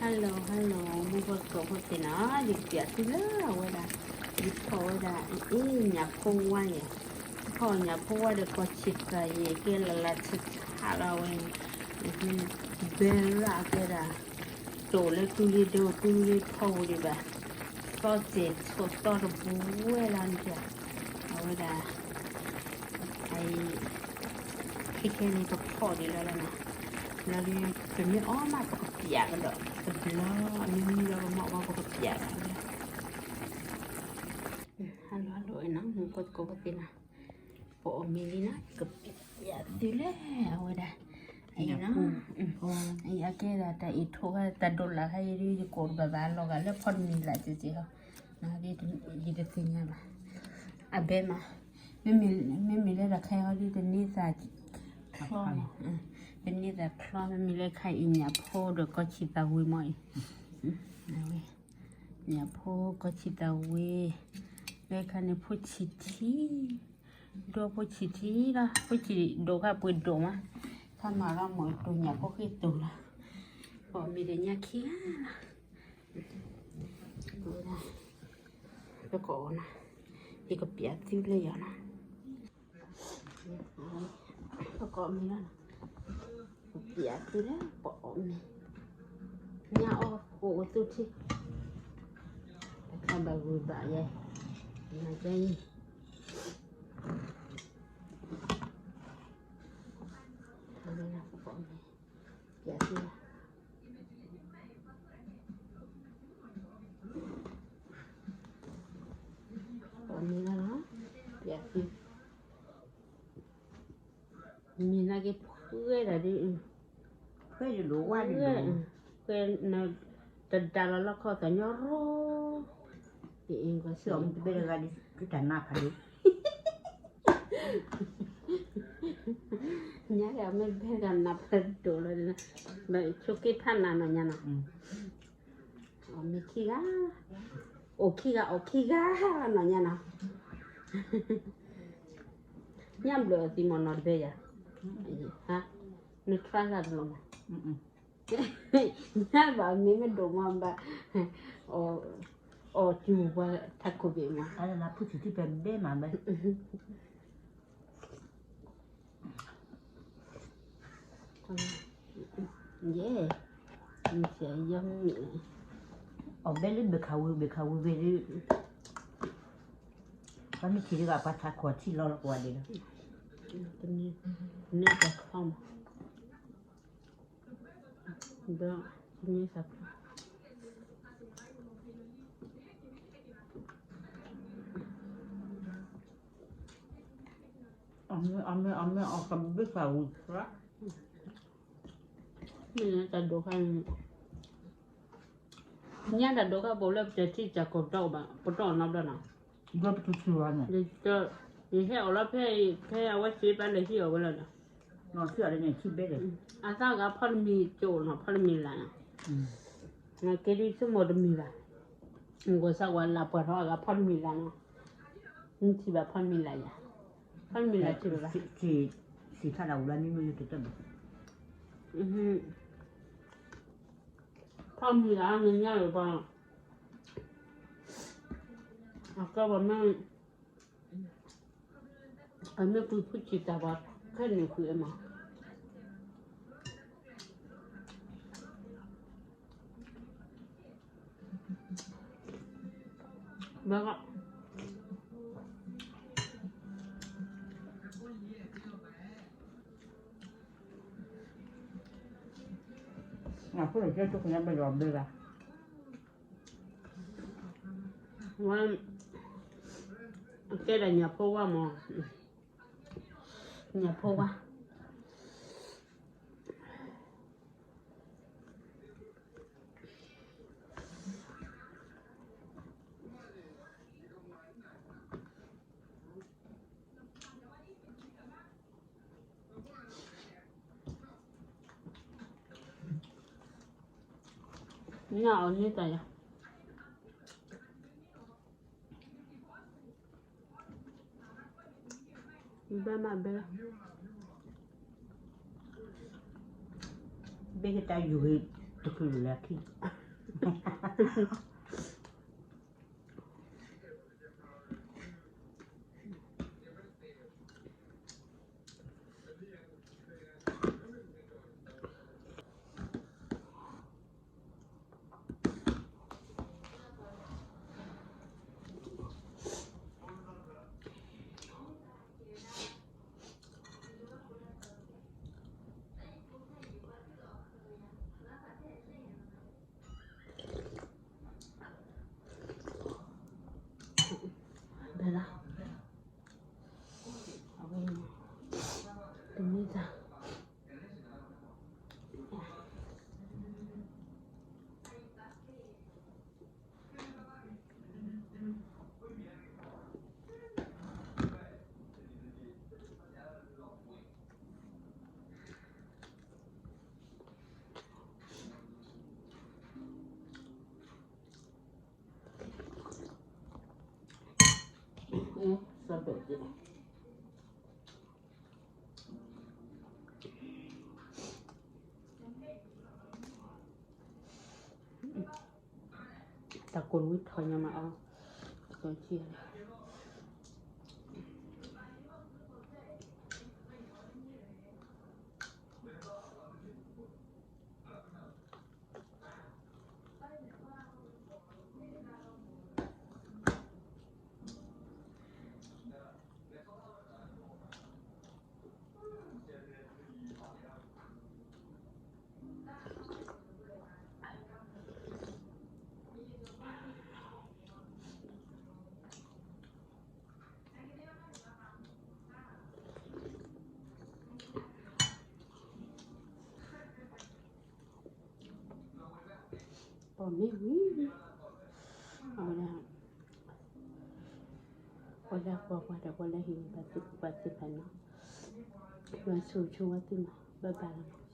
Hello hello မူခိၣ်သကိးဖိသ့ၣ်နီၤ, ယကပျးသုလၢအဝဲဒၣ်, ယဖီၣ်ဝဲဒၣ် အ့ၣ် ညၣ်ဖိဝါယဲ, ဖီၣ်ညၣ်ဖိဝါဒီးကီၢ်ဆံၣ်သၣ်ယဲကဲလၢလၢဆးဆးလီၤဝဲ, ဘဲရၣ်ကဲဒၣ်, တိာ်လၢကုလ့ဒိ ကုလ့ဖီဝံၤဒံးဘၣ်, သီစဲးဆိးသီတပူၤဝဲလီၤန့ၣ်, အဝဲဒၣ် အံၤ ခဲခဲန့ၣ်ပဖီၣ်ဒံးလီၤလီၤနီၤ, လီၤဒုး ပမ့ၢ်အီၣ်မးပကပျးကဒီး တဘျီအမံၤမံၤလီၤ ပမ့ၢ်အီၣ်မးပကပျးကဒီး, ဟါလီၤဟါလီၤနီၤ မူခိၣ်သကိးဖိသ့ၣ်နီၤ, ပအီၣ်မ့ၤလံနီၤ ယကပျးသုလၢအဝဲဒၣ်, အံၤနီၤ, အံၤအကဲဒၣ်တၢ်အ့ၣ်ထိၣ်ခါ တၢ်ဒိးလၢ်ခါအံၤဒုး ယကိးတဘၣ်ဘၣ်လီၤဂာ်လၢဖီတမံၤလၢ်ကက့ၤဟီ, ယတသ့ၣ်ညါဘၣ်, အဘဲမး မ့မ့ၢ်လၢတၢ်ခါအံၤဟီဒုး တန့ၢ်သးချီ, တန့ၢ်သးချီ မ့မ့ၢ်လၢခါအံၤညၣ်ဖိဒီးကီၢ်ဆံၣ်သၣ်ဝ့ၤမ့ၢ်အံၤ, ညၣ်ဖိကီၢ်ဆံၣ်သၣ်ဝ့ၤ, လၢခါန့ၣ်ဖိဆံၣ်ထံ, ဒိဖိဆံၣ်ထံလီၤ ဖိဆံၣ်ဒိၣ်ခါပှ့ၤဒိၣ်မး, ခါမၤလီၤမ့ၢ်တိၢ်ညၣ်ဖိဃ့တိၢ်လီၤ, ပအီၣ်မ့ၤဒီးညါခံဂၤလီၤ ပကအီၣ်နီၤ, ယကပျးသုလၢယီၤနီၤ, ပကအီၣ်မ့ၤလီၤနီၤ, ပပျးသုလၢပအီၣ်မ့ၤ, ညၣ်အီၣ်အိၣ်အိၣ်သူထံ, တခါဘၣ်ဂုာ်ဘၣ်ယဲ, နကဲအံၤ, ပအီၣ်မ့ၤ, ပျးသုလီၤ ပအီၣ်မ့ၤလီၤနီၤ, ပျးသု, မ့ၢ်နာ်က့ဖှဲဒၣ်ဒ်အံၤ, ဖှဲဒိၣ်ဝါဒိၣ်, ဖှဲနတဒါလီၤလီၢ်ခီသးညီရီ, အံၤကွၢ်ဆၢအီၤမ့ၢ်တဘဲတဂၤဒ်တၢ်နါဖးဒိၣ် ညါက့ၤအမ့ၢ်ဘဲဂၤနးဖးဒိၣ်လီၤ, ဘၣ်ဆိးက့ဖးနးနီၢ်ညါနီၤ, အီၣ်မ့ၤခံဂၤ, အိၣ်ခံဂၤအီၣ်ခံဂၤနီၢ်ညါနီၤ, ညၣ်ဘျၢၣ်အီၤသံမ့ၢ်နီၤတဘဲယၤ, န try ဂၤတလီၤမး, ညၣ်ဘၣ်မ့ၢ်မ့ၢ်ဒိၣ်မးဘၣ်, အီၣ်စူၤပှၤထးခိၣ်ဘ့ၣ်မး, ဖုထံၣ်ထံၣ်ဖဲဘဲမးဘဲ ယဲ, အီၣ်ဘဲလၢဘ့ၣ်ခးဝံၤ ဘ့ၣ်ခးဝံၤဘ့ၣ်လၢ, ပှၤမ့ၢ်ထံၣ်တဂၤပှၤထးခိၣ်ထံၣ်လီၤလီၤကွၢ်ဒံးလီၤ, န့ၣ်တခီမး, ဒီးန့ၣ်သး အမ့ၢ်အမ့ၢ်အမ့ၢ်အီၣ်ကဘၣ်သးဝံၤ, မ့ၢ်တၢ်ဒိးခါ, ညၣ်တၢ်ဒိးခါဘိလၢပတထံၣ်တၢ်ကိၢ်ပတီၢ်ဘၣ် ပတီၢ်နီတဘျီနီၤ, ဘျီပတထံၣ်ဘၣ်န့ၣ်, ယဟဲအီၣ်လီၤဖဲ, ဖဲအဝဲစ့ပာ်လၢဟံၣ်အီၣ်ဝဲလီၤနီၤ, အသၣ်ဂၤဖီတမံၤကၠိနီၤ ဖီတမံၤလၢ်နီၤ, ကဲဒ်ဆိကမိၣ်တမံၤဘၣ်, ဂီၤစၢ်ဝဲလၢပှၤထီၣ်အဂၤဖီတမံၤလၢ်နီၤ, မ့ၢ်ထံၣ်ဘၣ်ဖီတမံၤလၢ်ယၤ, ဖီတမံၤလၢ်ထံၣ်ဘၣ်, စံးဖးဒၣ်ဝံၤလၢမ့မ့ၢ်လၢတတၢၢ်ဘၣ်, ဖီတမံၤလၢ်နညါလၢပှၤ, အကဲပှၤမ့ၢ်, အမ့ၢ်ကွံဖုစံးတၢ်ပှၤ, ခဲန့ၣ်ကွံအမး ဘၣ်, ဖိလၢကဲဆိကမိၣ်ဘၣ်ဒီးဘဲဂၤ, ဝဲ, ကဲဒၣ်ညၣ်ဖိဝါမး, ညၣ်ဖိဝါ ညၣ်အီၤန့ၢ်တၢ်ယၤ, ဘၣ်မးဘဲ, ဘဲကတၢ်ယူၤဂ့ၤ တချုးလဲၤခံ ဘဲလၢ အဝဲ တမ့ၢ်သး တၢ်ကိၢ်ဝံထီၣ်ညါမးအီၤ ကီၢ်ကံၢ် ပမ့ၢ်ဝံၤ အဝဲဒၣ် ပှၤလၢကွၢ်ပှၤဒီးပှၤလၢဟံးန့ၢ်ပှၤသ့ၣ်တဖၣ်နီၤ ယွၤဆိၣ်ဂ့ၤဆိၣ်ဝါသုမး bye bye လီၤ.